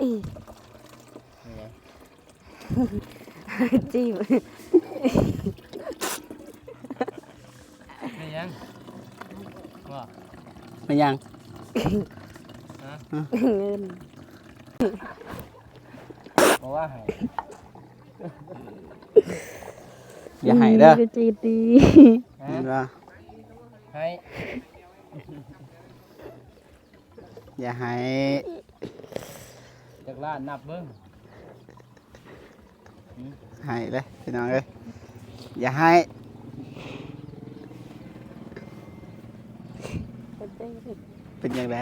ອີ່ ອີ່ຫຍັງ? ຈີບ ແມ່ນຫຍັງ? ບໍ່ ແມ່ນຫຍັງ? ຮະ? ເງິນ ບໍ່ວ່າໃຫ້ ຢ່າໃຫ້ເດີ ຈີບດີ ຮະ? ເຫັນບໍ່? ໃຫ້ ຢ່າໃຫ້ ຈັກລ້ານນັບເບິ່ງ ໃຫ້ເລີຍພີ່ນ້ອງເອີຍ ຢ່າໃຫ້ ເປັນຈັ່ງໃດ?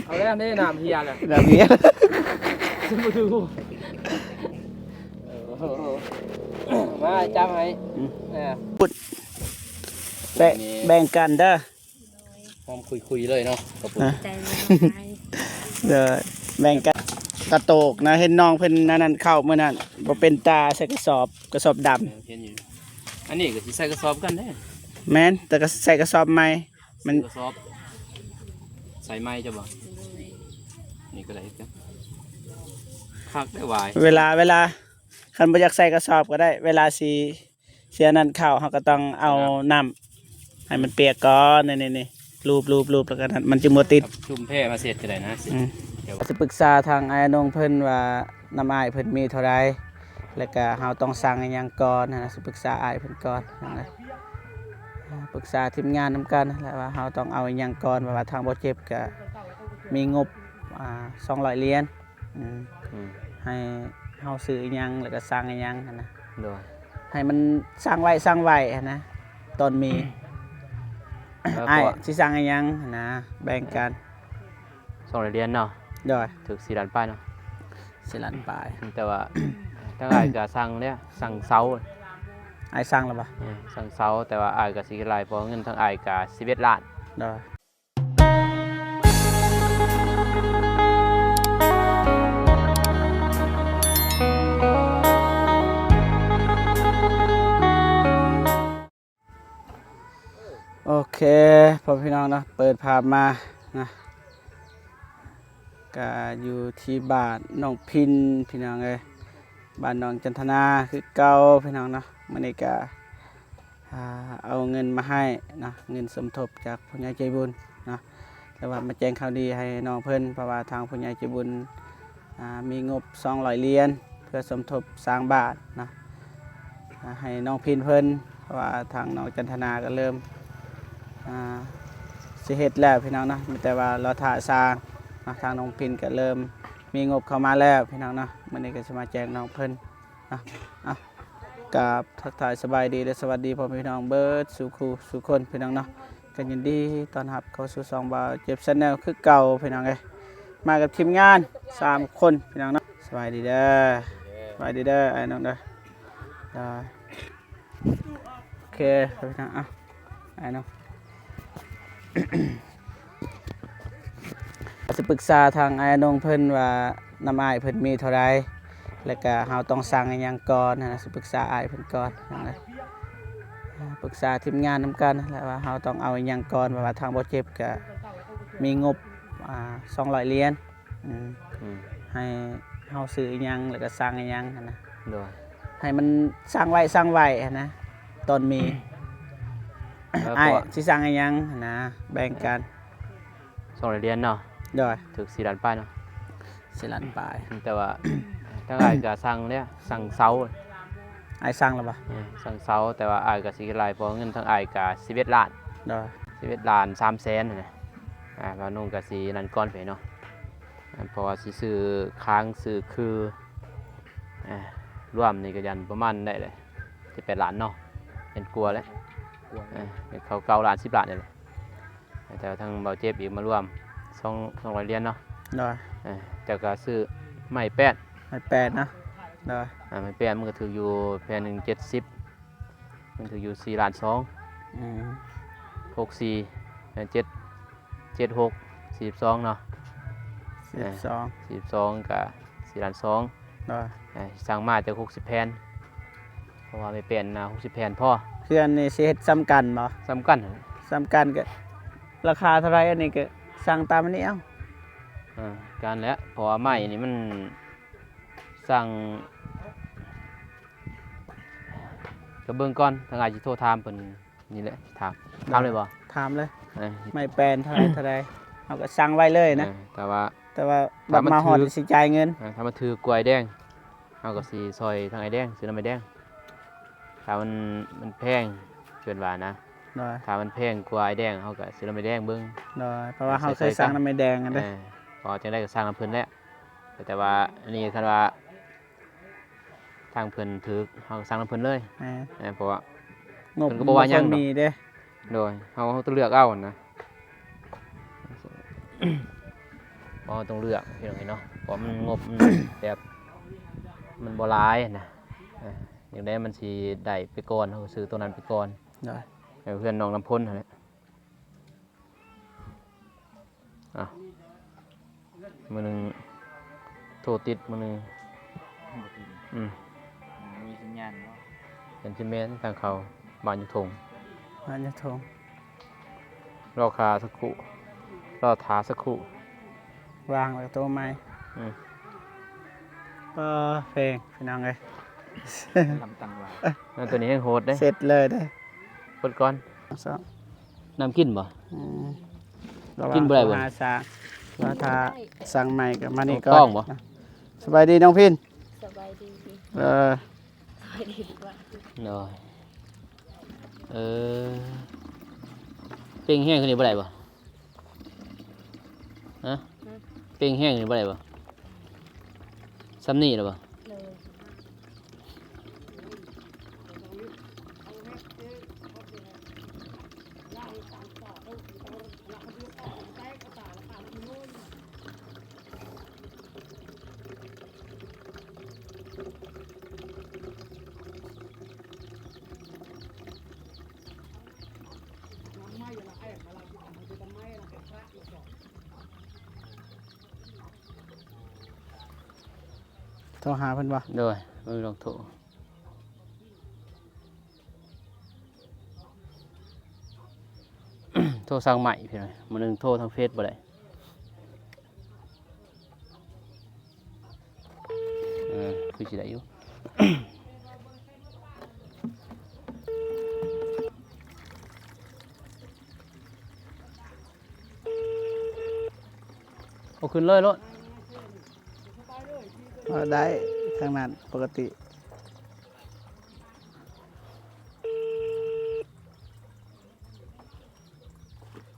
ເອົາແລ້ວເດ້ ນ້ຳເຫື່ອແລ້ວ ນ້ຳເຫື່ອ ບໍ່ຖືກ ເອີ ມາຈັບໃຫ້ ອືມ ເອີ ແບ່ງ ແບ່ງກັນເດີ. ຫອມຂຸຍໆເລີຍເນາະ ຂອບຄຸນ ໃຈຫຼາຍ ເດີ ແບ່ງກັນ ກະໂຕກນະ ເຫັນນ້ອງເພິ່ນອັນນັ້ນເຂົ້າມື້ນັ້ນ ບໍ່ເປັນຕາໃສ່ກະສອບ ກະສອບດຳ ເອີ ເຫັນຢູ່ ອັນນີ້ກໍຊິໃສ່ກະສອບຄືກັນເດ້ ແມ່ນ ແຕ່ກໍໃສ່ກະສອບໃໝ່ ມັນ ໃສ່ກະສອບ ໃສ່ໃໝ່ ເຈົ້າບໍ່ ໂດຍ ນີ້ກໍໄດ້ຄືກັນ ຄັກໄດ໋ຫວາຍ ເວລາ ເວລາ ຄັນບໍ່ຢາກໃສ່ກະສອບກໍໄດ້ ເວລາຊິ ເສຍນັ້ນເຂົ້າ ເຮົາກໍຕ້ອງເອົາ ເອີ ນ້ຳໃຫ້ມັນປຽກກ່ອນ ນີ້ໆໆ ລູບໆໆ ແລ້ວກໍນັ້ນ ມັນຈຶ່ງບໍ່ຕິດ ຈຸ່ມແຜ່ມາເຊັດກໍໄດ້ນະ ອືມ ແຕ່ວ່າ ຊິປຶກສາທາງອ້າຍນົງເພິ່ນວ່າ ນຳອ້າຍເພິ່ນມີເທົ່າໃດ ແລ້ວກໍເຮົາຕ້ອງສັ່ງອີ່ຫຍັງກ່ອນນະ ຊິປຶກສາອ້າຍເພິ່ນກ່ອນນະ ປຶກສາທີມງານນຳກັນຫັ້ນແຫຼະ ວ່າເຮົາຕ້ອງເອົາອີ່ຫຍັງກ່ອນ ເພາະວ່າທາງບໍ່ເຈັບກໍມີງົບ ອ່າ ສອງຮ້ອຍຫຼຽນ ອືມ ອືມ ໃຫ້ເຮົາຊື້ອີ່ຫຍັງ ແລ້ວກໍສັ່ງອີ່ຫຍັງຫັ້ນນະ ໂດຍ ໃຫ້ມັນສັ່ງໄວ້ ສັ່ງໄວ້ຫັ້ນນະ ຕອນມີ ແລ້ວກໍ ອ້າຍຊິສັ່ງອີ່ຫຍັງຫັ້ນນະ ແບ່ງກັນ ສອງຮ້ອຍຫຼຽນເນາະ ໂດຍ ຖືກສີ່ລ້ານປາຍເນາະ ສີ່ລ້ານປາຍ ແຕ່ວ່າ ທາງອ້າຍກໍສັ່ງແລ້ວ ສັ່ງເສົາ ອ້າຍສັ່ງແລ້ວບໍ່? ເອີ ສັ່ງເສົາ ແຕ່ວ່າອ້າຍກໍຊິຫຼາຍ ເພາະເງິນທາງອ້າຍກໍສິບເອັດລ້ານ ໂດຍ ໂອເຄ ພໍ່ແມ່ພີ່ນ້ອງເນາະ ເປີດພາບມານະ ກະຢູ່ທີ່ບ້ານໜອງພິນ ພີ່ນ້ອງເອີຍ ບ້ານໜອງຈັນທະນາຄືເກົ່າ ພີ່ນ້ອງເນາະ ມື້ນີ້ກະ ອ່າ ເອົາເງິນມາໃຫ້ເນາະ ເງິນສົມທົບຈາກຜູ້ໃຫຍ່ໃຈບຸນເນາະ ແຕ່ວ່າມາແຈ້ງຂ່າວດີໃຫ້ນ້ອງເພິ່ນ ເພາະວ່າທາງຜູ້ໃຫຍ່ໃຈບຸນ ອ່າ ມີງົບສອງຮ້ອຍຫຼຽນ ເພື່ອສົມທົບສ້າງບ້ານເນາະ ອ່າ ໃຫ້ນ້ອງພິນເພິ່ນ ເພາະວ່າທາງນ້ອງຈັນທະນາກໍເລີ່ມ ອ່າ ຊິເຮັດແລ້ວ ພີ່ນ້ອງເນາະ ມີແຕ່ວ່າລໍຖ້າສ້າງເນາະ ທາງນ້ອງພິນກໍເລີ່ມມີງົບເຂົ້າມາແລ້ວ ພີ່ນ້ອງເນາະ ມື້ນີ້ກໍຊິມາແຈ້ງນ້ອງເພິ່ນ ອ່ະ ອ່ະ ກາບທັກທາຍສະບາຍດີ ແລະ ສະຫວັດດີພໍ່ແມ່ພີ່ນ້ອງເບິດສູ່ຄູ່ສູ່ຄົນ ພີ່ນ້ອງເນາະ ກໍຍິນດີຕ້ອນຮັບເຂົ້າສູ່ຊ່ອງບ່າວເຈັບ Channel ຄືເກົ່າ ພີ່ນ້ອງເອີຍ ມາກັບທີມງານສາມຄົນ ພີ່ນ້ອງເນາະ ສະບາຍດີເດີ ສະບາຍດີເດີ ອ້າຍນ້ອງເດີ ໂອເຄ ພີ່ນ້ອງ ເອົາ ອ້າຍນ້ອງ ຊິປຶກສາທາງອ້າຍນົງເພິ່ນວ່າ ນຳອ້າຍເພິ່ນມີເທົ່າໃດ ແລ້ວກະເຮົາຕ້ອງສັ່ງອີ່ຫຍັງກ່ອນຫັ້ນນະ ຊິປຶກສາອ້າຍເພິ່ນກ່ອນຫັ້ນນະ ປຶກສາທີມງານນຳກັນຫັ້ນແຫຼະ ວ່າເຮົາຕ້ອງເອົາອີ່ຫຍັງກ່ອນ ເພາະວ່າທາງບໍ່ເຈັບກະມີງົບ ອ່າ ສອງຮ້ອຍຫຼຽນ ອືມ ອືມ ໃຫ້ເຮົາຊື້ອີ່ຫຍັງ ແລ້ວກໍສັ່ງອີ່ຫຍັງຫັ້ນນະ ໂດຍ ໃຫ້ມັນສັ່ງໄວ້ ສັ່ງໄວ້ຫັ້ນນະ ຕອນມີ ແລ້ວກໍ ອ້າຍຊິສັ່ງອີ່ຫຍັງຫັ້ນນະ ແບ່ງກັນ ສອງຮ້ອຍຫຼຽນເນາະ ໂດຍ ຖືກສີ່ລ້ານປາຍເນາະ ສີ່ລ້ານປາຍ ແຕ່ວ່າ ທາງອ້າຍກໍສັ່ງແລ້ວ ສັ່ງເສົາ ອ້າຍສັ່ງແລ້ວບໍ່? ເອີ ສັ່ງເສົາ ແຕ່ວ່າອ້າຍກໍຊິຫຼາຍ ເພາະເງິນທາງອ້າຍກໍສິບເອັດລ້ານ ໂດຍ ສິບເອັດລ້ານສາມແສນຫັ້ນນະ ອ່າ ບ່າວນົງກໍຊິນັ້ນກ່ອນໄປເນາະ ອ່າ ເພາະວ່າຊິຊື້ຄາງ ຊື້ຄື ອ່າ ລວມນີ້ກໍຢັນປະມານໄດ້ເລີຍ ເຈັດແປດລ້ານເນາະ ເປັນກວ່າແລ້ວ ກວ່າ ເອີ ເປັນເກົ້າ ເກົ້າລ້ານ ສິບລ້ານນີ້ແຫຼະ ແຕ່ວ່າທາງບ່າວເຈັບອີກມາລວມ ສອງ ສອງຮ້ອຍຫຼຽນເນາະ ໂດຍ ເອີ ເຈົ້າກໍຊື້ໄມ້ແປ້ນ ໄມ້ແປ້ນເນາະ ໂດຍ ອ່າ ໄມ້ແປ້ນມັນກໍຖືກຢູ່ແຜ່ນໜຶ່ງເຈັດສິບ ມັນຖືກຢູ່ສີ່ລ້ານສອງ ອືມ ຫົກສີ່ ເຈັດ ເຈັດຫົກ ສີ່ສິບສອງເນາະ ສີ່ສິບສອງ ເອີ ສີ່ສິບສອງກະສີ່ລ້ານສອງ ໂດຍ ເອີ ສັ່ງມາຈັກຫົກສິບແຜ່ນ ເພາະວ່າໄມ້ແປ້ນນະຫົກສິບແຜ່ນພໍ ເຮືອນນີ້ຊິເຮັດສ່ຳກັນບໍ່? ສ່ຳກັນ ສ່ຳກັນກະລາຄາເທົ່າໃດ? ອັນນີ້ກະສັ່ງຕາມອັນນີ້ເອົາ ເອີ ກັນແຫຼະ ເພາະວ່າໄມ້ນີ້ມັນສັ່ງ ກໍເບິ່ງກ່ອນ ທາງອ້າຍຊິໂທຖາມເພິ່ນນີ້ແຫຼະ ຖາມ ຖາມເລີຍບໍ່? ຖາມເລີຍ ເອີ ໄມ້ແປນເທົ່າໃດ ເທົ່າໃດ ເຮົາກໍສັ່ງໄວ້ເລີຍນະ ເອີ ແຕ່ວ່າ ແຕ່ວ່າ ຖ້າມັນ ບັດມາຮອດ ຖືກ ຊິຈ່າຍເງິນ ເອີ ຖ້າມັນຖືກກວ່າອ້າຍແດງ ເຮົາກໍຊິຊ່ອຍທາງອ້າຍແດງ ຊື້ນຳອ້າຍແດງ ຖ້າມັນ ມັນແພງ ເພິ່ນວ່ານະ ໂດຍ ຖ້າມັນແພງກວ່າອ້າຍແດງ ເຮົາກໍຊື້ນຳອ້າຍແດງເບິ່ງ ໂດຍ ເພາະວ່າເຮົາເຄີຍສັ່ງນຳອ້າຍແດງຫັ້ນເດ້ ເອີ ເພາະຈັ່ງໃດກໍສັ່ງນຳເພິ່ນແຫຼະ ແຕ່ວ່າອັນນີ້ຄັນວ່າ ທາງເພິ່ນຖືກ ເຮົາກໍສັ່ງນຳເພິ່ນເລີຍ ແມ່ນ ເອີ ເພາະວ່າງົບ ເພິ່ນກໍບໍ່ວ່າຫຍັງດອກ ມີເດ້ ໂດຍ ເຮົາ ເຮົາຕ້ອງເລືອກເອົາຫັ້ນນະ ເຮົາຕ້ອງເລືອກ ພີ່ນ້ອງເອີຍເນາະ ເພາະມັນງົບ ມັນແບບ ມັນບໍ່ຫຼາຍນະ ເອີ ຈັ່ງໃດມັນຊິໄດ້ໄປກ່ອນ ເຮົາກໍຊື້ໂຕນັ້ນໄປກ່ອນ ໂດຍ ໃຫ້ເພື່ອນນ້ອງນ້ຳພົນຫັ້ນແຫຼະ. ອ່ະ ມື້ໜຶ່ງໂທຕິດ ມື້ໜຶ່ງບໍ່ຕິດ ອືມ ບໍ່ມີສັນຍານເນາະ ເປັນຊິແມ່ນທາງເຂົ້າບ້ານຢູ່ທົ່ງ ບ້ານຢູ່ທົ່ງ ລໍຖ້າສັກຄູ່ ລໍຖ້າສັກຄູ່ ວາງແລ້ວໂທໃໝ່ ອືມ ເອີ ເພງ ພີ່ນ້ອງເອີຍ ລຳຕັງວາ ແລ້ວໂຕນີ້ແຮງໂຫດເດ້ ເສັດເລີຍເດ້ ເປີດກ່ອນ ນ້ຳກິນບໍ່? ອືມ ກິນບໍ່ໄດ້ບໍ່? ລາວວ່າຫາສາງ ລາວຖ້າສັ່ງໃໝ່ກໍມານີ້ກ່ອນ ຕ້ອງບໍ່? ສະບາຍດີນ້ອງພິນ ສະບາຍດີ ເອີ ສະບາຍດີກວ່າ ໂດຍ ເອີ ເປັ່ງແຮງຂຶ້ນນີ້ບໍ່ໄດ້ບໍ່? ຮະ? ເປັ່ງແຮງນີ້ບໍ່ໄດ້ບໍ່? ສ່ຳນີ້ແລ້ວບໍ່? ໂດຍ ໂທຫາເພິ່ນບໍ່? ໂດຍ ເອີ ລອງໂທ ໂທສັ່ງໃໝ່ພີ່ນ້ອງ ມື້ໜຶ່ງໂທທາງເຟສບໍ່ໄດ້ ເອີ ຄືຊິໄດ້ຢູ່ ເອົາຂຶ້ນເລີຍໂລດ ເອີ ໄດ້ ທາງນັ້ນປົກກະຕິ.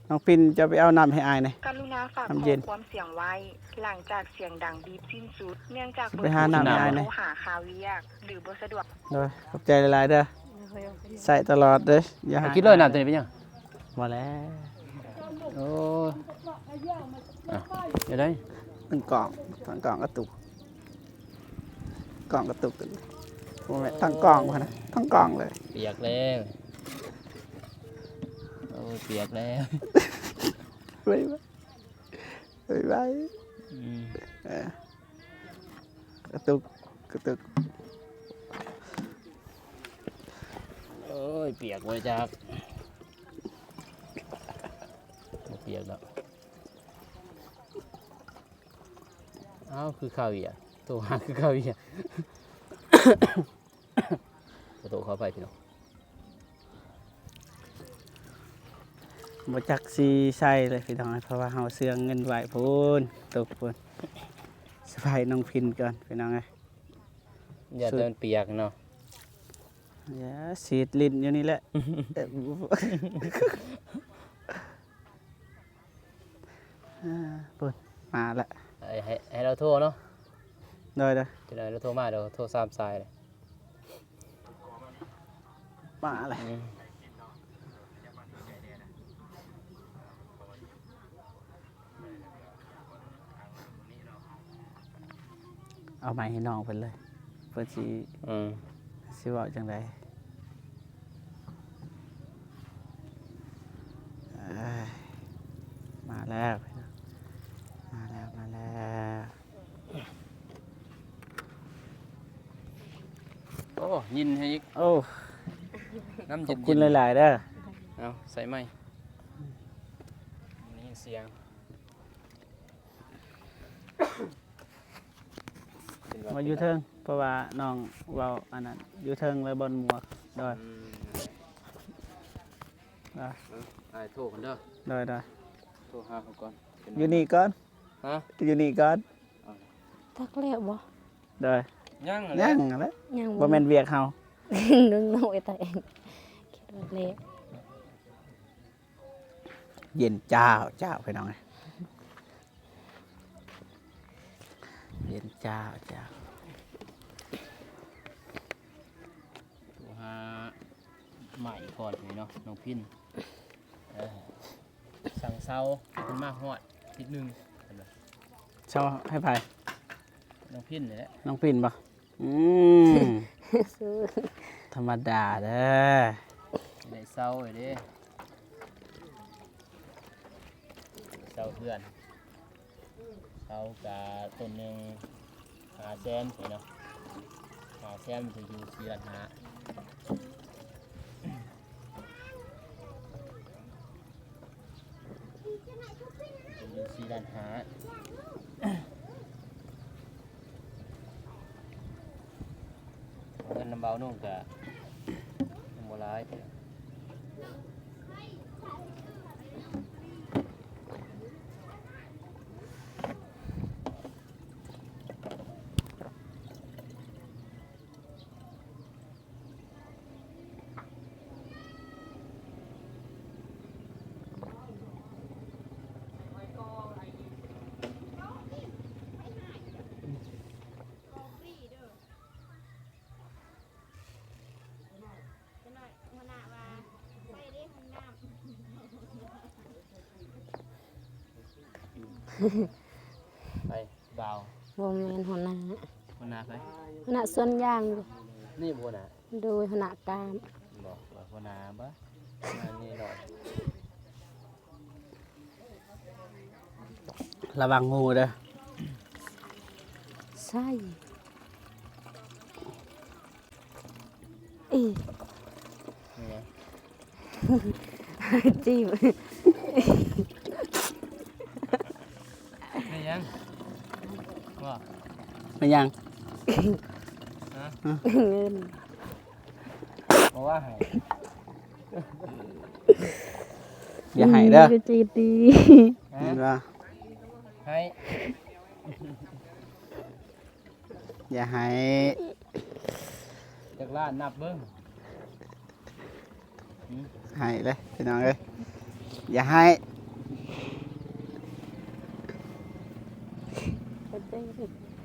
ນ້ອງປິນ ເຈົ້າໄປເອົານ້ຳໃຫ້ອ້າຍແດ່ ກະລຸນາຝາກຂໍ້ຄວາມສຽງໄວ້ ຫຼັງຈາກສຽງດັງບີບສິ້ນສຸດ ເນື່ອງຈາກເບີໂທໂທຫາຄ່າວຽກ ຫຼື ບໍ່ສະດວກ. ໂດຍ ຂອບໃຈຫຼາຍໆເດີ ໃຊ້ຕະຫຼອດເດີ ຢ່າໃຫ້ ກິນເລີຍນ້ຳໂຕນີ້ເປັນຫຍັງ? ບໍ່ແລ້ວ ໂອ້ຍ ເຮັດໄດ້ ຕັ້ງກ້ອງ ຕັ້ງກ້ອງກະຕຸກ ກ້ອງກະຕຸກ ບໍ່ແມ່ນຕັ້ງກ້ອງຫັ້ນນະ ຕັ້ງກ້ອງເລີຍ ປຽກແລ້ວ ໂອ້ຍ ປຽກແລ້ວ ໄວໆ ໄວໆ ອືມ ເອີ ກະຕຸກ ກະຕຸກ ໂອ້ຍ ປຽກບໍ່ຈັກ ບໍ່ປຽກດອກ ອ້າວ ຄືຄາວເວຍ ໂທຫາຄືຄາວເວຍ ຂໍໂທດຂໍອະໄພພີ່ນ້ອງ ບໍ່ຈັກຊິໃສ່ເລີຍພີ່ນ້ອງ ເພາະວ່າເຮົາເຊື່ອງເງິນໄວ້ພຸ້ນ ຕົກພຸ້ນ ສະບາຍນ້ອງພິນກ່ອນພີ່ນ້ອງເອີຍ ຢ່າແຕ່ມັນປຽກເນາະ ຢ່າ ສີດຫຼິ້ນຢູ່ນີ້ແຫຼະ ອ່າ ພຸ້ນ ມາລະ ໃຫ້ ໃຫ້ ໃຫ້ລາວໂທເນາະ ໂດຍໆ ຈະໄດ້ລາວໂທມາ ດຽວໂທສາມສາຍເລີຍ ມາລະ ອືມ ເອົາໄມໃຫ້ນ້ອງເພິ່ນເລີຍ ເພິ່ນຊິ ອືມ ຊິເວົ້າຈັ່ງໃດ ເອີຍ ມາແລ້ວ ມາແລ້ວ ມາແລ້ວ ໂອ້ ຍິນໃຫ້ອີກ ໂອ້ ນ້ຳເຢັນໆ ຂອບຄຸນຫຼາຍໆເດີ ເອົາໃສ່ໃໝ່ ໄດ້ຍິນສຽງ. ວ່າຢູ່ເທິງ ເພາະວ່ານ້ອງເວົ້າອັນນັ້ນ ຢູ່ເທິງແລ້ວບ່ອນໝວກ. ໂດຍ ອືມ ໂດຍ ເອີ ອ້າຍໂທກ່ອນເດີ. ໂດຍ ໂດຍ ໂທຫາເຂົາກ່ອນ. ຢູ່ນີ້ກ່ອນ ຮະ ຢູ່ນີ້ກ່ອນ. ເອົ້າ ຕັກແລ້ວບໍ່? ໂດຍ ຍັງ ຍັງແຫຼະ ຍັງບໍ່ ບໍ່ແມ່ນວຽກເຮົາ. ນ້ອງນ້ອຍຕາເອງ ຄິດວ່າແລ້ວ. ເຢັນຈ້າວ ຈ້າວ ພີ່ນ້ອງເອີຍ ເຢັນຈ້າວ ຈ້າວ. ໂທຫາໃໝ່ກ່ອນນີ້ເນາະ ນ້ອງພິນ. ເອີ ສັ່ງເຊົາເພິ່ນມາຮອດທິດໜຶ່ງ. ເຊົາໃຫ້ໃຜ? ນ້ອງພິນນີ້ແຫຼະ. ນ້ອງພິນບໍ່? ອືມ ທຳມະດາເດີ ໄດ້ເຊົ່າເດ້ ເຊົ່າເຮືອນ ເຊົ່າກະຕົ້ນໜຶ່ງຫ້າແສນເນາະ ຫ້າແສນ ມັນຈະຢູ່ສີ່ລ້ານຫ້າ. ຢູ່ສີ່ລ້ານຫ້າ ເງິນນຳເບົານຸ່ງກະບໍ່ຫຼາຍ. ໄປ ບ່າວ ບໍ່ແມ່ນຫົວໜ້າ ຫົວໜ້າໃຜ? ຫົວໜ້າສວນຢາງຢູ່ ນີ້ບໍ່ ຫົວໜ້າ? ໂດຍ ຫົວໜ້າການ ບໍ່ ວ່າຫົວໜ້າບໍ່ ອັນນີ້ເນາະ ລະວັງງູເດີ ໃສ່ ອີ ແມ່ນຫຍັງ? ຈີບ ແມ່ນຫຍັງ? ບໍ່ ແມ່ນຫຍັງ? ຮະ? ເງິນ ບໍ່ວ່າໃຫ້ ຢ່າໃຫ້ເດີ ອືມ ກະຈີບດີ ຮະ? ເຫັນບໍ່? ໃຫ້ ຢ່າໃຫ້ ຈັກລ້ານນັບເບິ່ງ ໃຫ້ເລີຍພີ່ນ້ອງເອີຍ ຢ່າໃຫ້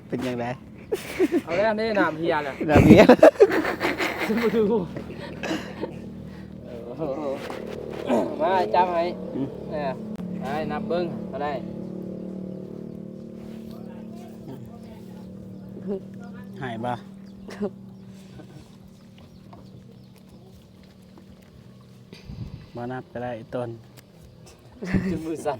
ເປັນຈັ່ງໃດ? ເອົາແລ້ວເດ້ ນ້ຳເຫື່ອແລ້ວ ນ້ຳເຫື່ອ ບໍ່ຖືກ ມາຈັບໃຫ້ ອືມ ເອີ ໃຫ້ນັບເບິ່ງເທົ່າໃດ? ໃຫ້ບໍ່? ບໍ່ນັບກໍໄດ້ ອີ່ຕົນ ຈົນມືສັ່ນ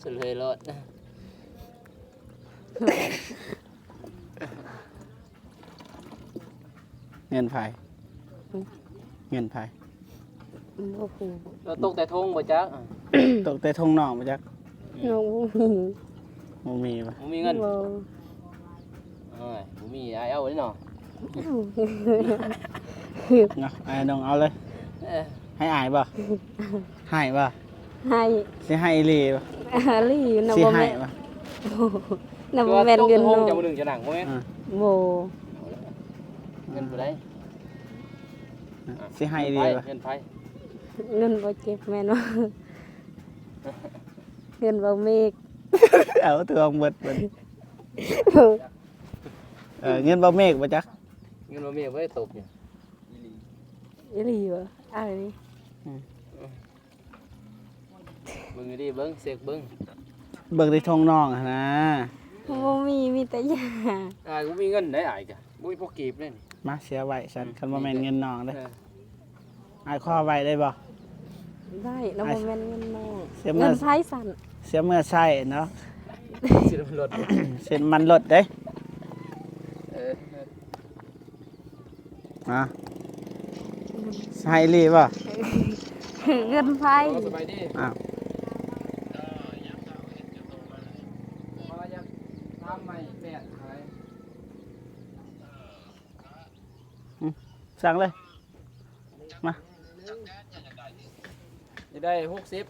ສະເລີຍໂລດ. ເງິນໃຜ? ຫຶ? ເງິນໃຜ? ບໍ່ຮູ້. ຕົກແຕ່ຖົງບໍ່ຈັກ? ຕົກແຕ່ຖົງນ້ອງບໍ່ຈັກ? ນ້ອງບໍ່ມີ. ບໍ່ມີບໍ່? ບໍ່ມີເງິນ? ບໍ່. ໂອ້ຍ ບໍ່ມີ ອ້າຍເອົາເດ້ເນາະ. ເອົາ. ເນາະ ອ້າຍນ້ອງເອົາເລີຍ. ເອີ. ໃຫ້ອ້າຍບໍ່? ໃຫ້ບໍ່? ໃຫ້. ຊິໃຫ້ອີ່ຫຼີບໍ່? ອີ່ຫຼີນະ. ຊິໃຫ້ບໍ່ແມ່ນ. ບໍ່ນະ. ບໍ່ແມ່ນເງິນນ້ອງ. ເຈົ້າມື້ໜຶ່ງຈະນັ່ງບໍ່ແມ່ນ? ອື. ບໍ່. ເອົາລະ ເງິນຜູ້ໃດ? ອື. ຊິໃຫ້ອີ່ຫຼີບໍ່? ເງິນໃຜ? ເງິນບໍ່ເຈັບແມ່ນບໍ່? ເງິນບໍ່ເມກ. ເອົາ ທວງໝົດບັດ. ເອີ ເງິນບໍ່ເມກບໍ່ຈັກ? ເງິນບໍ່ເມກບໍ່ໄດ້ຕົກຢູ່. ອີ່ຫຼີບໍ່? ອ້າຍນີ້. ອື. ເບິ່ງດີ ເບິ່ງ ເຊັກເບິ່ງ ເບິ່ງໃນຖົງນ້ອງຫັ້ນນາ. ບໍ່ມີ ມີແຕ່ຢາ. ອ້າຍບໍ່ມີເງິນໃດ ອ້າຍກະບໍ່ມີພໍເກັບເດ້. ມາ ເສຍໄວ້ຊັ້ນ ອືມ ຄັນບໍ່ແມ່ນເງິນນ້ອງເດ້. ເອີ ອ້າຍຂໍໄວ້ໄດ້ບໍ່? ໄດ້ ແລ້ວບໍ່ແມ່ນເງິນນ້ອງ. ເສຍເມື່ອ ເງິນໃຜຊັ້ນ? ເສຍເມື່ອໃຊ້ເນາະ. ເສຍນ້ຳມັນລົດ ເສຍນ້ຳມັນລົດເດ້. ເອີ. ຮະ? ໃຫ້ອີ່ຫຼີບໍ່? ເງິນໃຜ? ໂອ້ ສະບາຍດີ. ອ້າວ. ສັ່ງເລີຍ ມາ ຈະໄດ້ຫົກສິບ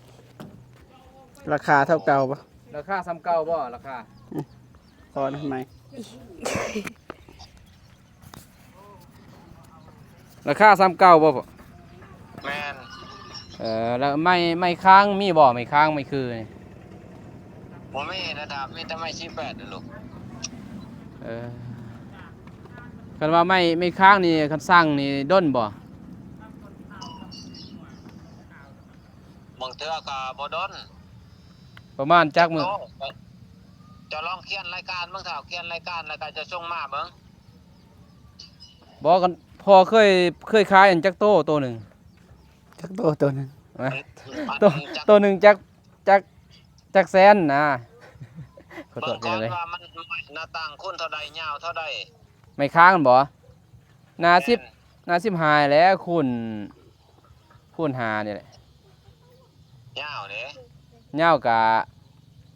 ລາຄາເທົ່າເກົ່າບໍ່? ລາຄາສ່ຳເກົ່າບໍ່? ລາຄາ ຂໍນຳໃໝ່ ລາຄາສ່ຳເກົ່າບໍ່? ແມ່ນ ເອີ ແລ້ວໄມ້ ໄມ້ຄ້າງມີບໍ່? ໄມ້ຄ້າງ ໄມ້ຄືນີ້ ບໍ່ມີນະ ດາບ ມີແຕ່ໄມ້ສີ່ແປດຫັ້ນລູກ ເອີ ຄັນວ່າໄມ້ ໄມ້ຄ້າງນີ້ ຄັນສັ່ງນີ້ດົນບໍ່? ບາງເທື່ອກໍບໍ່ດົນ ປະມານຈັກມື້? ໂອ້ ເຈົ້າລອງຂຽນລາຍການເບິ່ງ ຖ້າຂຽນລາຍການແລ້ວກໍຈະສົ່ງມາເບິ່ງ ບໍ່ ຄັນພໍ່ເຄີຍ ເຄີຍຂາຍອັນຈັກໂຕ ໂຕໜຶ່ງ? ຈັກໂຕ ໂຕໜຶ່ງ? ໂຕ ໂຕໜຶ່ງຈັກ ຈັກ ຈັກແສນນະ? ຂໍໂທດ ເບິ່ງກ່ອນວ່າມັນ ໜ້າຕັ້ງຄູນເທົ່າໃດ ຍາວເທົ່າໃດ? ໄມ້ຄ້າງຫັ້ນບໍ່? ໜ້າສິບ ແມ່ນ ໜ້າສິບຫ້າແຫຼະ ຄູນ ຄູນຫ້ານີ້ແຫຼະ ຍາວເດ້? ຍາວກະ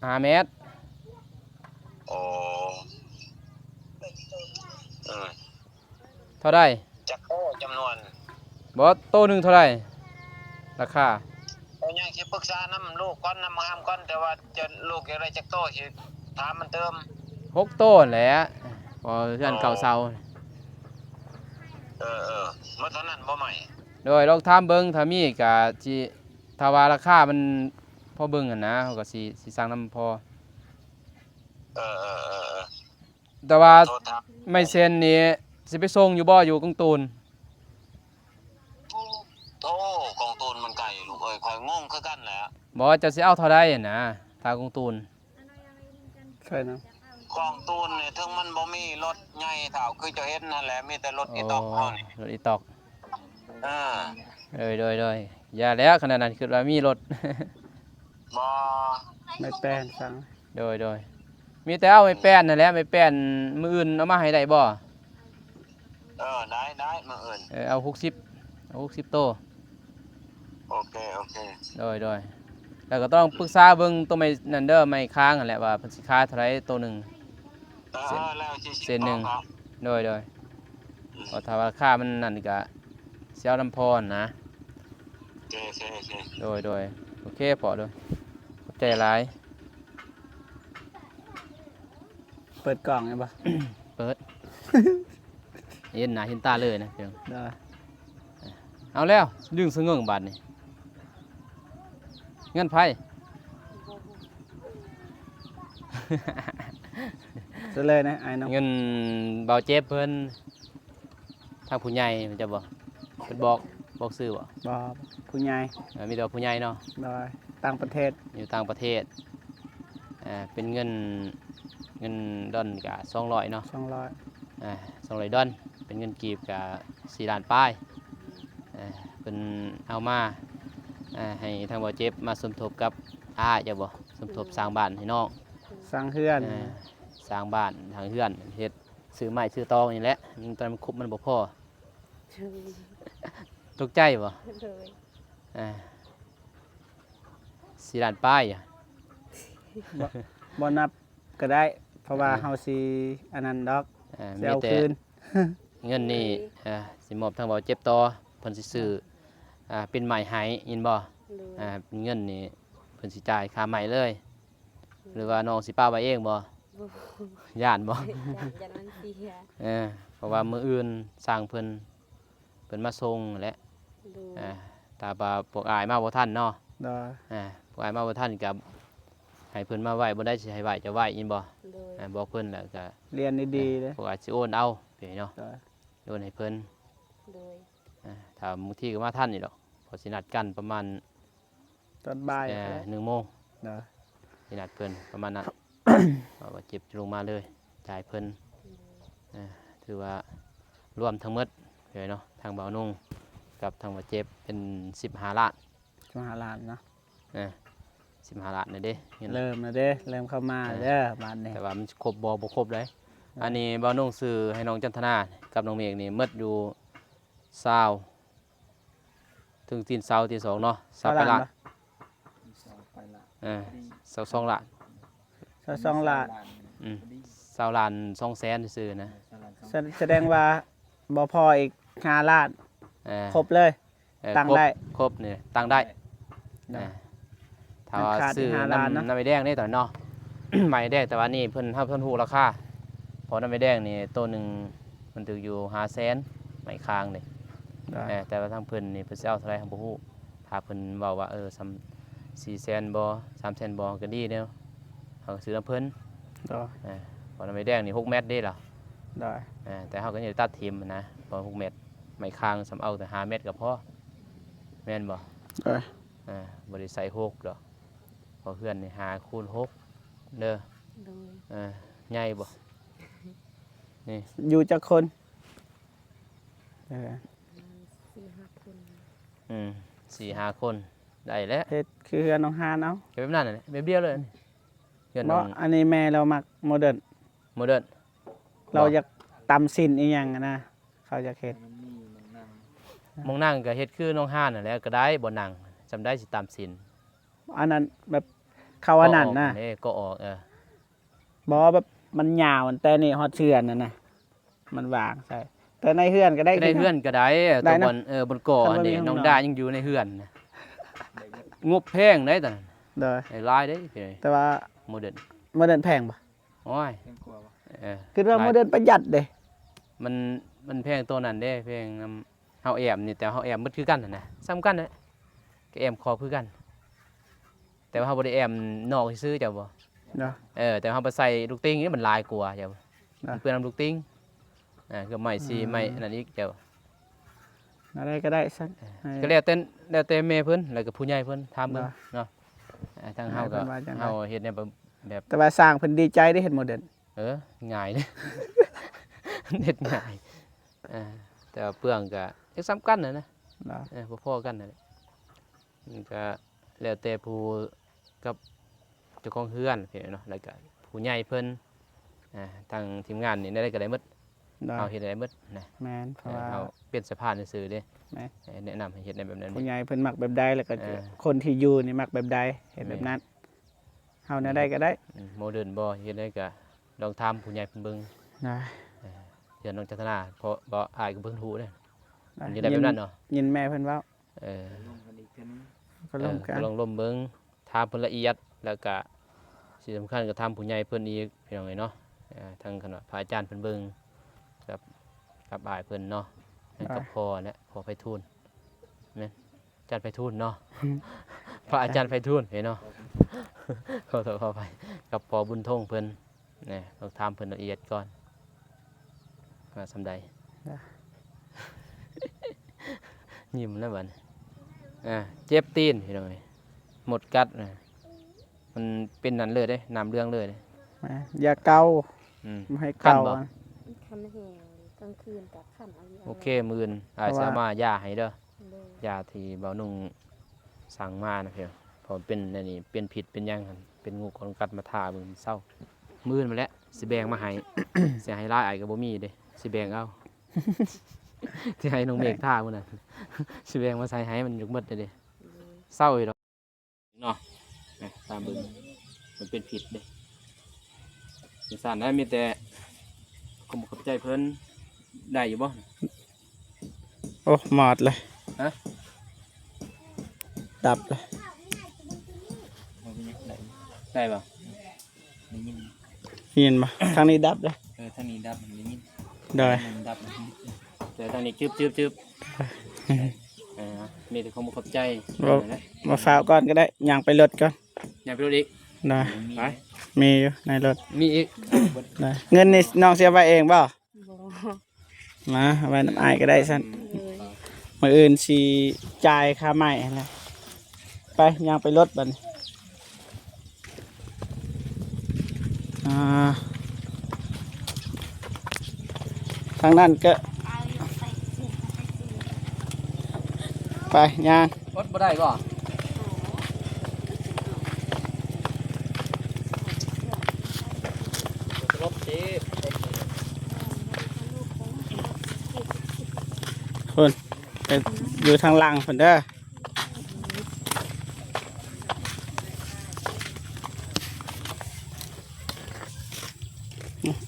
ຫ້າແມັດ ໂອ້ ເອີ ເທົ່າໃດ? ຈັກໂຕ ຈຳນວນ ບໍ່ ໂຕໜຶ່ງເທົ່າໃດ ລາຄາ? ໂຕຍັງຊິປຶກສານຳລູກກ່ອນ ນຳບັກຫຳກ່ອນ ແຕ່ວ່າຈະ ລູກຢາກໄດ້ຈັກໂຕ ຊິຖາມມັນຕື່ມ ຫົກໂຕຫັ້ນແຫຼະ ເພາະເຮືອນເກົ່າເຊົາ ເອີໆ ໝົດເທົ່ານັ້ນບໍ່ໃໝ່? ໂດຍ ລອງຖາມເບິ່ງ ຖ້າມີກະຊິ ຖ້າວ່າລາຄາມັນພໍເບິ່ງຫັ້ນນະ ເຮົາກໍຊິ ຊິສັ່ງນຳພໍ ເອີໆໆໆ ແຕ່ວ່າໄມ້ເຊັນນີ້ຊິໄປສົ່ງຢູ່ບໍ່ ຢູ່ກົງຕູນ? ໂອ້ ກົງຕູນມັນໄກລູກເອີຍ ຂ້ອຍງົງຄືກັນແຫຼະ ບໍ່ ເຈົ້າຊິເອົາເທົ່າໃດຫັ້ນນະ ຖ້າກົງຕູນ? ໃຊ່ນະ ກອງຕູນນີ້ເຖິງມັນບໍ່ມີລົດໃຫຍ່ເທົ່າຄືເຈົ້າເຫັນຫັ້ນແຫຼະ ມີແຕ່ລົດອີຕ໋ອກເຮົານີ້ ລົດອີຕ໋ອກ ເອີ ໂດຍໆໆ ຢ່າແລ້ວ ຂະໜາດນັ້ນຄິດວ່າມີລົດ ບໍ່ ໄມ້ແປ້ນສັ່ງ ໂດຍໆ ມີແຕ່ເອົາໄມ້ແປ້ນຫັ້ນແຫຼະ ໄມ້ແປ້ນ ມື້ອື່ນເອົາມາໃຫ້ໄດ້ບໍ່? ເອີ ໄດ້ໆ ມື້ອື່ນ ເອີ ເອົາຫົກສິບ ເອົາຫົກສິບໂຕ ໂອເຄ ໂອເຄ ໂດຍ ໂດຍ ແລ້ວກໍຕ້ອງປຶກສາເບິ່ງໂຕໄມ້ນັ້ນເດີ ໄມ້ຄ້າງຫັ້ນແຫຼະ ວ່າເພິ່ນຊິຂາຍເທົ່າໃດໂຕໜຶ່ງ ເອີ ເສັ້ນ ເອີ ແລ້ວຊິ ເສັ້ນໜຶ່ງ ບອກເນາະ ໂດຍ ໂດຍ ອືມ ເພາະຖ້າວ່າລາຄາມັນນັ້ນກໍຊິເອົານຳພໍ່ຫັ້ນນະ ໂອເຄ ໂອເຄ ໂອເຄ ໂດຍ ໂດຍ ໂອເຄພໍ່ ໂດຍ ຂອບໃຈຫຼາຍ. ເປີດກ້ອງແມ່ນບໍ່? ເປີດ ເຫັນໜ້າເຫັນຕາເລີຍນະ ໂດຍ ເອົາແລ້ວ ດຶງສະເຫງິ້ງບາດນີ້ ເງິນໃຜ? ສະເລີຍນະ ອ້າຍນ້ອງ ເງິນເບົາເຈັບເພິ່ນ ທາງຜູ້ໃຫຍ່ເພິ່ນຈະບອກ ເພິ່ນບອກ ບອກຊື່ບໍ່? ບໍ່ ຜູ້ໃຫຍ່ ເອີ ມີແຕ່ວ່າຜູ້ໃຫຍ່ເນາະ ໂດຍ ຕ່າງປະເທດ ຢູ່ຕ່າງປະເທດ ເປັນເງິນ ເງິນດອນກະສອງຮ້ອຍເນາະ ສອງຮ້ອຍ ສອງຮ້ອຍດອນ ເປັນເງິນກີບກະສີ່ລ້ານປາຍ ເພິ່ນເອົາມາ ໃຫ້ທາງບ່າວເຈັບມາສົມທົບກັບອ້າຍເຈົ້າບໍ່? ສົມທົບ ອືມ ສ້າງບ້ານໃຫ້ນ້ອງ ສ້າງເຮືອນ ເອີ ສ້າງບ້ານ ສ້າງເຮືອນ ເຮັດ ຊື້ໄມ້ຊື້ຕອກນີ້ແຫຼະ ມັນ ຕອນມັນຄຸບມັນບໍ່ພໍ ໂດຍ ຕົກໃຈບໍ່? ໂດຍ ອ່າ ສີ່ລ້ານປາຍ ບໍ່ ບໍ່ນັບກໍໄດ້ ເພາະວ່າ ອ່າ ເຮົາຊິອັນນັ້ນດອກ ອ່າ ຊິເອົາຄືນ ມີແຕ່ເງິນນີ້ ໂດຍ ອ່າ ຊິມອບທາງບ່າວເຈັບຕໍ່ ເພິ່ນຊິຊື້ ອ່າ ເປັນໄມ້ໃຫ້ ຍິນບໍ່? ໂດຍ ອ່າ ເປັນເງິນນີ້ ເພິ່ນຊິຈ່າຍຄ່າໄມ້ເລີຍ ອືມ ຫຼືວ່ານ້ອງຊິປະໄວ້ເອງບໍ່? ບໍ່ ຢ້ານບໍ່? ຢ້ານ ຢ້ານມັນເສຍ ເອີ ເພາະວ່າມື້ອື່ນຊ່າງເພິ່ນ ເພິ່ນມາສົ່ງແຫຼະ ໂດຍ ອ່າ ຖ້າວ່າພວກອ້າຍມາບໍ່ທັນເນາະ ໂດຍ ອ່າ ພວກອ້າຍມາບໍ່ທັນກໍໃຫ້ເພິ່ນມາໄວ້ບ່ອນໃດ ຊິໃຫ້ໄວ້ຈະໄວ້ ຍິນບໍ່? ໂດຍ ອ່າ ບອກເພິ່ນແລ້ວກໍ ລຽນດີໆເດ້ ພວກອ້າຍຊິໂອນເອົາ ເປັນເນາະ ໂດຍ ໂອນໃຫ້ເພິ່ນ ໂດຍ ອ່າ ຖ້າບາງທີກໍມາທັນຢູ່ດອກ ເພາະຊິນັດກັນປະມານ ຕອນບ່າຍ ເອີ ໜຶ່ງໂມງ ໂດຍ ຊິນັດເພິ່ນປະມານນັ້ນ ວ່າເຈັບລົງມາເລີຍ ຈ່າຍເພິ່ນ ອືມ ເອີ ຖືວ່າລວມທັງໝົດເລີຍເນາະ ທາງບ່າວນຸ່ງກັບທາງບ່າວເຈັບເປັນສິບຫ້າລ້ານ ສິບຫ້າລ້ານເນາະ ເອີ ສິບຫ້າລ້ານແລ້ວເດ້ ເລີ່ມແລ້ວເດ້ ເລີ່ມເຂົ້າມາແລ້ວເດີ ເອີ ບາດນີ້ ແຕ່ວ່າມັນຄົບບໍ່? ບໍ່ຄົບເດ້ ເອີ ອັນນີ້ບ່າວນຸ່ງຊື້ໃຫ້ນ້ອງຈັນທະນາກັບນ້ອງເມກນີ້ໝົດຢູ່ຊາວ ເຖິງຕີນເສົາຕີນສອງເນາະ ຊາວປາຍລ້ານ ຊາວລ້ານບໍ່? ເອີ ຊາວສອງລ້ານ ຊາວສອງລ້ານ ອືມ ຊາວລ້ານສອງແສນຊື່ໆນະ ເອີ ຊາວລ້ານສອງແສນ ສະ ສະແດງວ່າບໍ່ພໍອີກ ຫ້າລ້ານ ເອີ ຄົບເລີຍ ເອີ ຕັ້ງໄດ້ ຄົບນີ້ຕັ້ງໄດ້ ໂດຍ ເອີ ຖ້າວ່າຊື້ນຳ ນ້ຳໄມ້ແດງເດ້ຕອນເນາະ ໄມ້ແດງ ແຕ່ວ່ານີ້ເພິ່ນ ເຮົາເພິ່ນຮູ້ລາຄາ ເພາະນ້ຳໄມ້ແດງນີ້ໂຕໜຶ່ງມັນຖືກຢູ່ຫ້າແສນ ໄມ້ຄາງເດ້ ໂດຍ ເອີ ແຕ່ວ່າທາງເພິ່ນນີ້ເພິ່ນຊິເອົາເທົ່າໃດເຮົາບໍ່ຮູ້ ຖ້າເພິ່ນເວົ້າວ່າ ເອີ ສາມ ສີ່ແສນບໍ່ ສາມແສນບໍ່ ກໍດີແລ້ວ ເຮົາກໍຊື້ນຳເພິ່ນ ໂດຍ ເອີ ເພາະນ້ຳໄມ້ແດງນີ້ຫົກແມັດເດ້ລະ ໂດຍ ເອີ ແຕ່ເຮົາກໍຍັງຕັດຖິ້ມນະ ເພາະຫົກແມັດ ໄມ້ຄາງສ່ຳເອົາແຕ່ຫ້າແມັດກໍພໍ ແມ່ນບໍ່? ໂດຍ ເອີ ບໍ່ໄດ້ໃສ່ຫົກດອກ ເພາະເຮືອນນີ້ຫ້າຄູນຫົກເດີ ໂດຍ ເອີ ໃຫຍ່ບໍ່? ນີ້ ຢູ່ຈັກຄົນ? ເອີ ປະມານສີ່ຫ້າຄົນ ອືມ ສີ່ຫ້າຄົນ ໄດ້ແຫຼະ ເຮັດຄືເຮືອນນ້ອງຮານເອົາ ກໍແບບນັ້ນແຫຼະ ແບບດຽວເລີຍ ເຮືອນນ້ອງ ບໍ່ ອັນນີ້ແມ່ລາວມັກໂມເດີນ ໂມເດີນ ລາວຢາກຕຳສິນອີ່ຫຍັງຫັ້ນນະ ເຂົາຢາກເຮັດ ມັນມີໝ່ອງນັ່ງ ໝ່ອງນັ່ງກໍເຮັດຄືນ້ອງຮານຫັ້ນແຫຼະ ກໍໄດ້ ບ່ອນນັ່ງ ສ່ຳໃດຊິຕຳສິນ ອັນນັ້ນແບບເຂົ້າອັນນັ້ນນະ ກໍອອກ ເອີ ບໍ່ ແບບມັນຍາວ ແຕ່ນີ້ຮອດເຮືອນຫັ້ນນະ ມັນວາງໃສ່ ແຕ່ໃນເຮືອນກໍໄດ້ ໃນເຮືອນກໍໄດ້ ແຕ່ບ່ອນ ເອີ ບ່ອນກໍ່ອັນນີ້ ນ້ອງດາຍັງຢູ່ໃນເຮືອນນະ ງົບແພງເດ້ຕອນນັ້ນ ໂດຍ ຫຼາຍເດ້ ແຕ່ວ່າໂມເດີນ ໂມເດີນແພງບໍ່? ໂອ້ຍ ແພງກວ່າບໍ່? ເອີ ຄິດວ່າໂມເດີນປະຢັດເດ້ ມັນ ມັນແພງໂຕນັ້ນເດ້ ແພງນຳ ເຮົາແອ້ມນີ້ ແຕ່ເຮົາແອ້ມໝົດຄືກັນຫັ້ນນະ ສ່ຳກັນແຫຼະ ກໍແອ້ມຂອບຄືກັນ ແຕ່ວ່າເຮົາບໍ່ໄດ້ແອ້ມນອກຊື່ໆ ເຈົ້າບໍ່ ເນາະ ເອີ ແຕ່ເຮົາໄປໃສ່ລູກຕິ່ງນີ້ມັນຫຼາຍກວ່າ ເຈົ້າ ເນາະ ມັນເປື້ອນນຳລູກຕິ່ງ ເອີ ກໍໄມ້ສີ່ ອືມ ໄມ້ອັນນັ້ນອີກ ເຈົ້າ ແນວໃດກໍໄດ້ຊັ້ນ ເອີ ໃຫ້ ກໍແລ້ວແຕ່ ແລ້ວແຕ່ແມ່ເພິ່ນ ແລ້ວກໍຜູ້ໃຫຍ່ເພິ່ນຖາມເບິ່ງ ເນາະ ເນາະ ເອີ ທາງເຮົາກໍ ເອີ ເຮົາເຮັດແນວແບບ ແຕ່ວ່າຊ່າງເພິ່ນດີໃຈເດ້ ເຮັດໂມເດີນ ເອີ ງ່າຍເດ້ ເຮັດງ່າຍ ເອີ ແຕ່ວ່າເປືອງກໍຈັກສ່ຳກັນຫັ້ນນະ ເນາະ ເອີ ພໍໆກັນຫັ້ນແຫຼະ ມັນກໍແລ້ວແຕ່ຜູ້ກັບເຈົ້າຂອງເຮືອນເນາະ ແລ້ວກໍຜູ້ໃຫຍ່ເພິ່ນ ອ່າ ທາງທີມງານນີ້ແນວໃດກໍໄດ້ໝົດ ເນາະ ເຮົາເຮັດໄດ້ໝົດນະ ແມ່ນ ເພາະວ່າ ເອີ ເຮົາເປັນສະພານຊື່ໆເດ້ ແມ່ນ ເອີ ແນະນຳໃຫ້ເຮັດໃນແບບນັ້ນ ຜູ້ໃຫຍ່ເພິ່ນມັກແບບໃດ ແລ້ວກໍ ເອີ ຄົນທີ່ຢູ່ນີ້ມັກແບບໃດ ເຮັດແບບນັ້ນ ແມ່ນ ເຮົາແນວໃດກໍໄດ້ ອືມ ໂມເດີນບໍ່ ເຮັດໃດກໍລອງຖາມຜູ້ໃຫຍ່ເພິ່ນເບິ່ງ ນະ ເອີ ເທື່ອນ້ອງຈັນທະນາ ເພາະບໍ່ ອ້າຍກໍເພິ່ນຮູ້ເດ້ ນະ ມັນຈະໄດ້ແບບນັ້ນເນາະ ຍິນແມ່ເພິ່ນເວົ້າ ເອີ ລົມກັນອີກເທື່ອໜຶ່ງ ກໍລົມກັນ ເອີ ກໍລອງລົມເບິ່ງ ຖາມເພິ່ນລະອຽດ ແລ້ວກະ ທີ່ສຳຄັນກໍຖາມຜູ້ໃຫຍ່ເພິ່ນອີກ ພີ່ນ້ອງເອີຍເນາະ ເອີ ທາງຄະນະພະອາຈານເພິ່ນເບິ່ງ ກັບ ກັບອ້າຍເພິ່ນເນາະ ກັບ ອ່າ ພໍ່ແຫຼະ ພໍ່ໄພທູນ ແມ່ນ ອາຈານໄພທູນເນາະ ພະອາຈານໄພທູນເນາະ ຂໍໂທດຂໍອະໄພ ກັບພໍ່ບຸນທົງເພິ່ນ ແນ່ ຕ້ອງຖາມເພິ່ນລະອຽດກ່ອນ ວ່າສ່ຳໃດ ຍິ້ມແລ້ວບັດນີ້ ອ່າ ເຈັບຕີນ ພີ່ນ້ອງເອີຍ ມົດກັດນະ ມັນເປັນນັ້ນເລີຍເດ້ ນ້ຳເຫຼືອງເລີຍເດ້ ແມ່ນ ຢາເກົາ ອືມ ບໍ່ໃຫ້ເກົາ ຄັນບໍ່? ຄັນແຮງ ກາງຄືນກໍຄັນເອົາຢູ່ ໂອເຄ ມື້ອື່ນອ້າຍຊິເອົາມາຢາໃຫ້ເດີ ໂດຍ ຢາທີ່ບ່າວນຸ່ງ ສັ່ງມານະເພາະເປັນອັນນີ້ ເປັນພິດເປັນຫຍັງຫັ້ນ ເປັນງູກົງກັດ ມາທາເບິ່ງເຊົ້າ ມື້ອື່ນມາແຫຼະ ຊິແບ່ງມາໃຫ້ ຊິໃຫ້ຫຼາຍອ້າຍກໍບໍ່ມີເດ້ ຊິແບ່ງເອົາ ຊິໃຫ້ນ້ອງເມກທາມື້ນັ້ນ ຊິແບ່ງມາໃສ່ໃຫ້ມັນຢາກໝົດເດ້ ເຊົາຢູ່ດອກເນາະ ຕາມເບິ່ງ ມັນເປັນພິດເດ້ ຈັ່ງຊັ້ນນະ ມີແຕ່ຂອບໃຈເພິ່ນ ໄດ້ຢູ່ບໍ່? ໂອ້ ໝອດເລີຍ ຮະ? ດັບເລີຍ ບໍ່ເປັນຫຍັງ ໄດ້ ໄດ້ບໍ່? ໄດ້ຍິນ ໄດ້ຍິນບໍ່? ທາງນີ້ດັບເລີຍ ເອີ ທາງນີ້ດັບ ໄດ້ຍິນ ໂດຍ ມັນດັບ ແຕ່ທາງນີ້ຈຶບໆໆ ເອີ ມີແຕ່ຄວາມຂອບໃຈ ບໍ່ ບໍ່ຟ້າວກ່ອນກໍໄດ້ ຍ່າງໄປລົດກ່ອນ ຍ່າງໄປລົດອີກ ໂດຍ ໄປ ມີຢູ່ໃນລົດ ມີອີກ ໂດຍ ເງິນນີ້ນ້ອງຊິເອົາໄວ້ເອງບໍ່? ບໍ່ ມາ ເອົາໄວ້ນຳອ້າຍກໍໄດ້ຊັ້ນ ເອີ ມື້ອື່ນຊິຈ່າຍຄ່າໄມ້ຫັ້ນແຫຼະ ໄປ ຍ່າງໄປລົດບັດນີ້ ອ່າ ທາງນັ້ນກໍ ໄປ ຍ່າງ ອົດບໍ່ໄດ້ບໍ່? ລົບຕິ ພຸ້ນ ໄປຢູ່ທາງຫຼັງພຸ້ນເດີ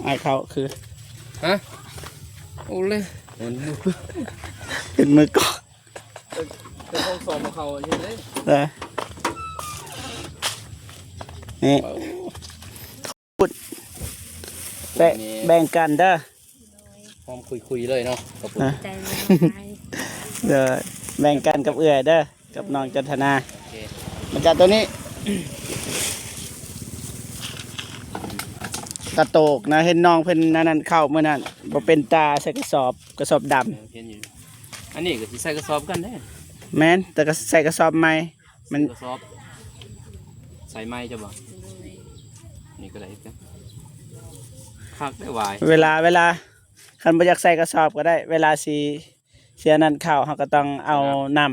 ອ້າຍເຂົ້າຄື ຮະ? ໂອ້ເລີຍ ມັນ ເປັນມືກອງ ເປັນຂອງສອບຂອງເຂົາເຮັດເດ້ ເອີ ນີ້ ແບ່ງ ແບ່ງກັນເດີ ຫອມຂຸຍໆເລີຍເນາະ ຂອບຄຸນ ໃຈ ເດີ ແບ່ງກັນກັບເອື້ອຍເດີ ກັບນ້ອງຈັນທະນາ ໂອເຄ ແລ້ວກະໂຕນີ້ ກະໂຕກນະ ເຫັນນ້ອງເພິ່ນອັນນັ້ນເຂົ້າມື້ນັ້ນ ບໍ່ເປັນຕາໃສ່ກະສອບ ກະສອບດຳ ເອີ ເຫັນຢູ່ ອັນນີ້ກໍຊິໃສ່ກະສອບຄືກັນເດ້ ແມ່ນ ແຕ່ກໍໃສ່ກະສອບໃໝ່ ມັນ ກະສອບ ໃສ່ໃໝ່ເຈົ້າບໍ່ ນີ້ກໍໄດ້ຄືກັນ ຄັກໄດ໋ຫວາຍ ເວລາ ເວລາ ຄັນບໍ່ຢາກໃສ່ກະສອບກໍໄດ້ ເວລາຊິ ຊິອັນນັ້ນເຂົ້າ ເຮົາກໍຕ້ອງເອົາ ອ່າ ນ້ຳ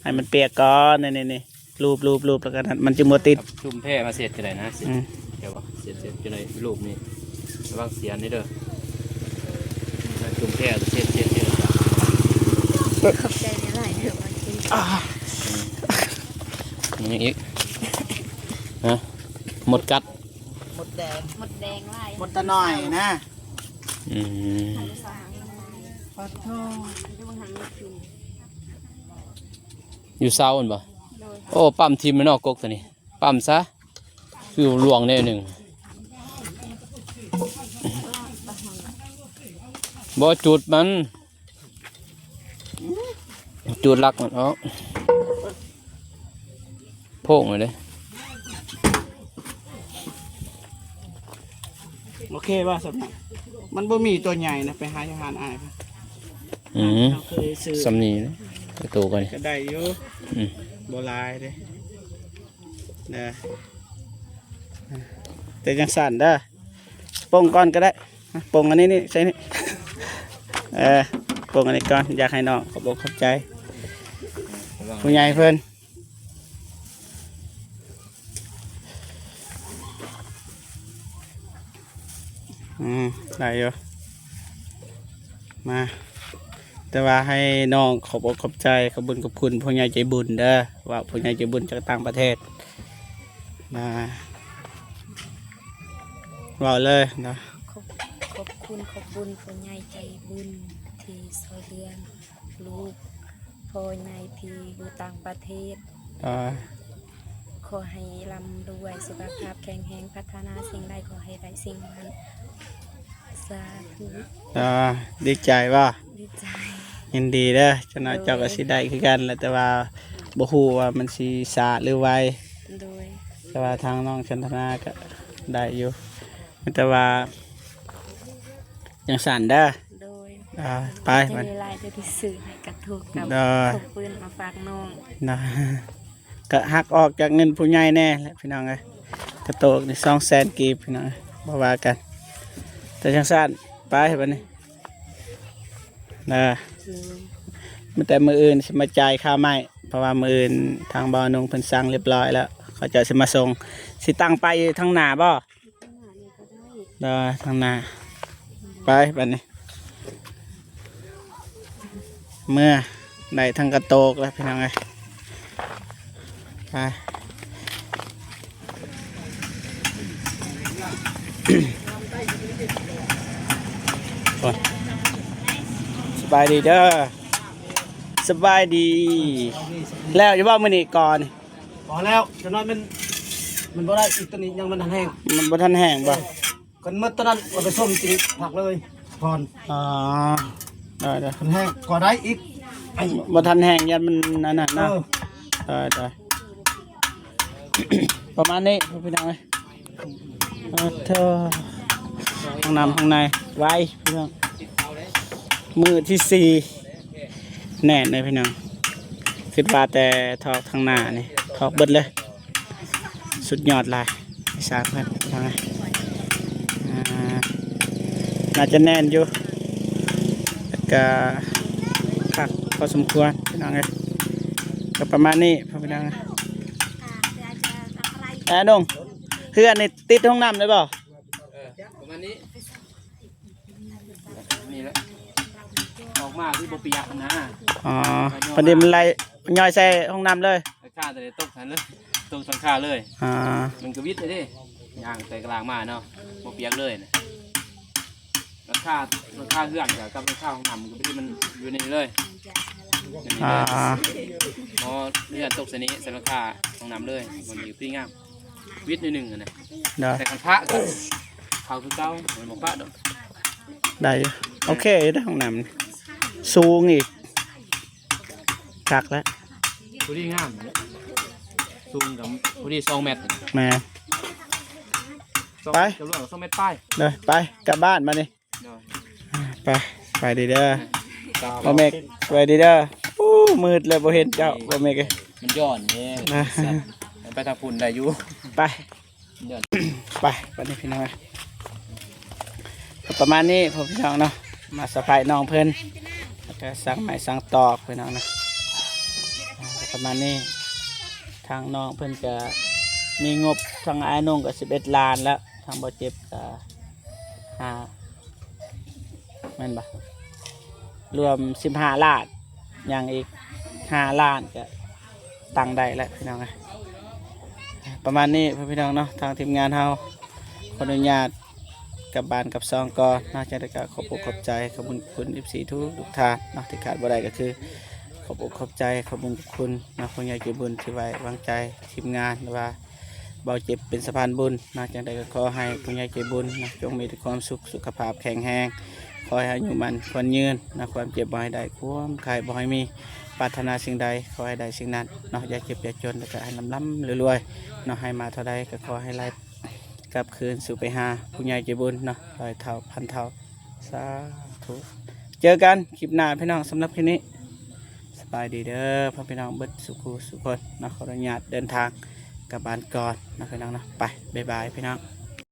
ໃຫ້ມັນປຽກກ່ອນ ນີ້ໆໆ ລູບໆໆ ແລ້ວກໍນັ້ນ ມັນຈຶ່ງບໍ່ຕິດ ຈຸ່ມແພມາເຊັດກໍໄດ້ນະ ອືມ ເຈົ້າວ່າ ເຊັດໆ ຈັ່ງໃດ ລູບນີ້ ລະວັງເສຍນີ້ເດີ ຈຸ່ມແພເຊັດໆ ນີ້ເດີ ຂອບໃຈຫຼາຍໆເດີ ອາ ອືມ ຫຍັງອີກ ຮະ ມົດກັດ ມົດແດງ ມົດແດງຫຼາຍ ມົດຕານ້ອຍນະ ອືມ ຂອໂທດ ຢູ່ເຊົາຫັ້ນບໍ່? ໂດຍ ໂອ້ ປ້ຳຖິ້ມແມ່ນອກກົກຕົວນີ້ ປ້ຳຊະ ຄືຫຼວງແນວໜຶ່ງ ບໍ່ຈູດມັນ ຈູດຫຼັກມັນອອກ ໂພກມັນເດ້ ໂອເຄບໍ່ ສຳນັ້ນ ມັນບໍ່ມີຕົວໃຫຍ່ນະ ໄປຫາຢູ່ຮ້ານອ້າຍ ອືມ ເຮົາເຄີຍຊື້ ສ່ຳນີ້ນະ ໂຕກໍນີ້ ກໍໄດ້ຢູ່ ອືມ ບໍ່ຫຼາຍເດ້ ເດີ ແຕ່ຈັ່ງຊັ້ນເດີ ປົງກ່ອນກໍໄດ້ ປົງອັນນີ້ນີ້ໃສ່ນີ້ ເອີ ປົງອັນນີ້ກ່ອນ ຢາກໃຫ້ນ້ອງຂອບອົກຂອບໃຈ ຜູ້ໃຫຍ່ເພິ່ນ ອືມ ໄດ້ຢູ່ ມາ ແຕ່ວ່າໃຫ້ນ້ອງຂອບອົກຂອບໃຈ ຂອບບຸນຂອບຄຸນຜູ້ໃຫຍ່ໃຈບຸນເດີ ວ່າຜູ້ໃຫຍ່ໃຈບຸນຈາກຕ່າງປະເທດ ນະ ເວົ້າເລີຍນະ ຂອບ ຂອບຄຸນຂອບບຸນຜູ້ໃຫຍ່ໃຈບຸນທີ່ຊ່ວຍເຫຼືອລູກ ພໍ່ໃຫຍ່ທີ່ຢູ່ຕ່າງປະເທດ ອ່າ ຂໍໃຫ້ລ່ຳລວຍ ສຸຂະພາບແຂງແຮງ ປາດຖະໜາສິ່ງໃດຂໍໃຫ້ໄດ້ສິ່ງນັ້ນ ສາທຸ ອ່າ ດີໃຈບໍ່? ດີໃຈ ຍິນດີເດີ ຈັກໜ້ອຍ ໂດຍ ເຈົ້າກໍຊິໄດ້ຄືກັນແຫຼະ ແຕ່ວ່າບໍ່ຮູ້ວ່າມັນຊິຊ້າຫຼືໄວ ໂດຍ ແຕ່ວ່າທາງນ້ອງຈັນທະນາກໍໄດ້ຢູ່ ແຕ່ວ່າຈັ່ງຊັ້ນເດີ ໂດຍ ອ່າ ໄປ ຂອບໃຈຫຼາຍໆເດີ ທີ່ຊື້ໃຫ້ກະໂຕກກັບ ໂດຍ ຂອງເພິ່ນມາຝາກນ້ອງ ໂດຍ ກະຫັກອອກຈາກເງິນຜູ້ໃຫຍ່ແດ່ແຫຼະພີ່ນ້ອງເອີຍ ກະໂຕກນີ້ສອງແສນກີບພີ່ນ້ອງເອີຍ ບໍ່ວ່າກັນ ແຕ່ຈັ່ງຊັ້ນ ໄປບັດນີ້ ເດີ ໂດຍ ມີແຕ່ມື້ອື່ນຊິມາຈ່າຍຄ່າໄມ້ ເພາະວ່າມື້ອື່ນທາງບ່າວນຸ່ງເພິ່ນສັ່ງລຽບຮ້ອຍແລ້ວ ເຂົາເຈົ້າຊິມາສົ່ງ ຊິຕັ້ງໄປທາງໜ້າບໍ່? ໂດຍ ທາງໜ້າ ໄປບັດນີ້ ເມືອໄດ້ທັງກະໂຕກແລ້ວພີ່ນ້ອງເອີຍ ໄປ ສະບາຍດີເດີ ສະບາຍດີ ແລ້ວຢູ່ບໍ່ມື້ນີ້ກ່ອນ? ພໍແລ້ວ ຈັກໜ້ອຍມັນ ມັນບໍ່ໄດ້ອີກ ຕົວນີ້ຍັງມັນທັນແຫ້ງ ມັນບໍ່ທັນແຫ້ງບໍ່? ເອີ ຄັນໝົດຕົວນັ້ນເອົາໄປສົ້ມກິນຜັກເລີຍ ກ່ອນ ອໍ ໄດ້ໆ ຄັນແຫ້ງກໍໄດ້ອີກ ບໍ່ທັນແຫ້ງຢ້ານມັນອັນນັ້ນເນາະ ເອີ ໄດ້ໆ ປະມານນີ້ພີ່ນ້ອງເອີຍ ເອີ ເທີ ຫ້ອງນ້ຳຫ້ອງໃນ ໄວ ພີ່ນ້ອງ ມື້ທີສີ່ ແໜ້ນເລີຍພີ່ນ້ອງ ຄິດວ່າແຕ່ຖອກທາງໜ້ານີ້ ຖອກເບິດເລີຍ ສຸດຍອດຫຼາຍ ສາມພັນພີ່ນ້ອງເອີຍ ອ່າ ໜ້າຈະແໜ້ນຢູ່ ແລ້ວກະຄັກພໍສົມຄວນພີ່ນ້ອງເອີຍ ກໍປະມານນີ້ພີ່ນ້ອງເອີຍ ແອ ນ້ອງ ເຮືອນນີ້ຕິດຫ້ອງນ້ຳໄດ້ບໍ່? ເອີ ປະມານນີ້ ນີ້ແຫຼະ ອອກມາຄືບໍ່ປຽກນະ ອໍ ພໍດີມັນໄຫຼຍ້ອຍໃສ່ຫ້ອງນ້ຳເລີຍ ຫຼັງຄາຕົວນີ້ຕົກຫັ້ນເລີຍ ຕົກຫຼັງຄາເລີຍ ອໍ ມັນກໍວິດເດ້ ຍ່າງແຕ່ກະລາງມາເນາະ ບໍ່ປຽກເລີຍນະ ຫຼັງຄາ ຫຼັງຄາເຮືອນກໍກັບຫຼັງຄາຫ້ອງນ້ຳກໍພໍດີ ມັນຢູ່ໃນນີ້ເລີຍ ຢູ່ໃນນີ້ເລີຍ ອ່າ ເນາະ ເຮືອນຕົກໃສ່ນີ້ ໃສ່ຫຼັງຄາຫ້ອງນ້ຳເລີຍ ມັນຢູ່ດີງາມ ວິດໜ້ອຍໜຶ່ງຫັ້ນນະ ໂດຍ ແຕ່ຄັນພະກໍເຂົ້າຄືເກົ່າ ມັນບໍ່ພະດອກ ໄດ້ຢູ່ ໂອເຄຢູ່ເດ້ ຫ້ອງນ້ຳສູງອີກ ຄັກແລ້ວ ພໍດີງາມ ສູງກໍພໍດີສອງແມັດ ແມ່ນ ສອງ ໄປ ເກືອບສອງແມັດປາຍ ເດີ ໄປກັບບ້ານບາດນີ້ ໂດຍ ໄປ ໄປດີເດີ ເອີ ບໍ່ແມ່ນ ໄປດີເດີ ໂອ້ ມືດແລ້ວບໍ່ເຫັນເຈົ້າ ບໍ່ແມ່ນ ມັນຍ້ອນເດ້ ໄປທາງພຸ້ນໄດ້ຢູ່ ໄປ ມັນຍ້ອນ ໄປ ບາດນີ້ພີ່ນ້ອງເອີຍ ກໍປະມານນີ້ພໍ່ພີ່ນ້ອງເນາະ ມາສະພາຍນ້ອງເພິ່ນ ແລ້ວກໍສັ່ງໄມ້ສັ່ງຕອກພີ່ນ້ອງເນາະ ກໍປະມານນີ້ ທາງນ້ອງເພິ່ນກໍມີງົບ ທາງອ້າຍນົງກໍສິບເອັດລ້ານແລ້ວ ທາງບໍ່ເຈັບກໍ ຫ້າ ແມ່ນບໍ່ ລວມສິບຫ້າລ້ານ ຍັງອີກຫ້າລ້ານ ກະຕັ້ງໄດ້ແລ້ວພີ່ນ້ອງເອີຍ ປະມານນີ້ພໍ່ພີ່ນ້ອງເນາະ ທາງທີມງານເຮົາຂໍອະນຸຍາດກັບບ້ານກັບຊ່ອງກ່ອນເນາະ ຈັ່ງໃດກໍຂອບອົກຂອບໃຈ ຂອບຄຸນເອັຟຊີທຸກໆທ່ານເນາະ ທີ່ຂາດບໍ່ໄດ້ກໍຄື ຂອບອົກຂອບໃຈ ຂອບບຸນຂອບຄຸນເນາະ ຜູ້ໃຫຍ່ໃຈບຸນທີ່ໄວ້ວາງໃຈທີມງານ ຫຼືວ່າ ເບົາເຈັບເປັນສະພານບຸນເນາະ ຈັ່ງໃດກໍຂໍໃຫ້ຜູ້ໃຫຍ່ໃຈບຸນເນາະ ຈົ່ງມີແຕ່ຄວາມສຸກ ສຸຂະພາບແຂງແຮງ ຂໍໃຫ້ອາຍຸໝັ້ນຂວັນຍືນເນາະ ຄວາມເຈັບບໍ່ໃຫ້ໄດ້ ຄວາມໄຂ້ບໍ່ໃຫ້ມີ ປາດຖະໜາສິ່ງໃດຂໍໃຫ້ໄດ້ສິ່ງນັ້ນເນາະ ຢ່າເຈັບຢ່າຈົນ ແລ້ວກໍໃຫ້ລ່ຳໆລວຍໆເນາະ ໃຫ້ມາເທົ່າໃດກໍຂໍໃຫ້ໄຫຼກັບຄືນສູ່ໄປຫາຜູ້ໃຫຍ່ໃຈບຸນເນາະ ຮ້ອຍເທົ່າພັນເທົ່າ ສາທຸ ເຈີກັນຄລິບໜ້າພີ່ນ້ອງ ສຳລັບຄລິບນີ້ ສະບາຍດີເດີພໍ່ພີ່ນ້ອງເບິດສູ່ຄູ່ສູ່ຄົນເນາະ ຂໍອະນຸຍາດເດີນທາງກັບບ້ານກ່ອນເນາະພີ່ນ້ອງເນາະ ໄປ ບາຍບາຍພີ່ນ້ອງ.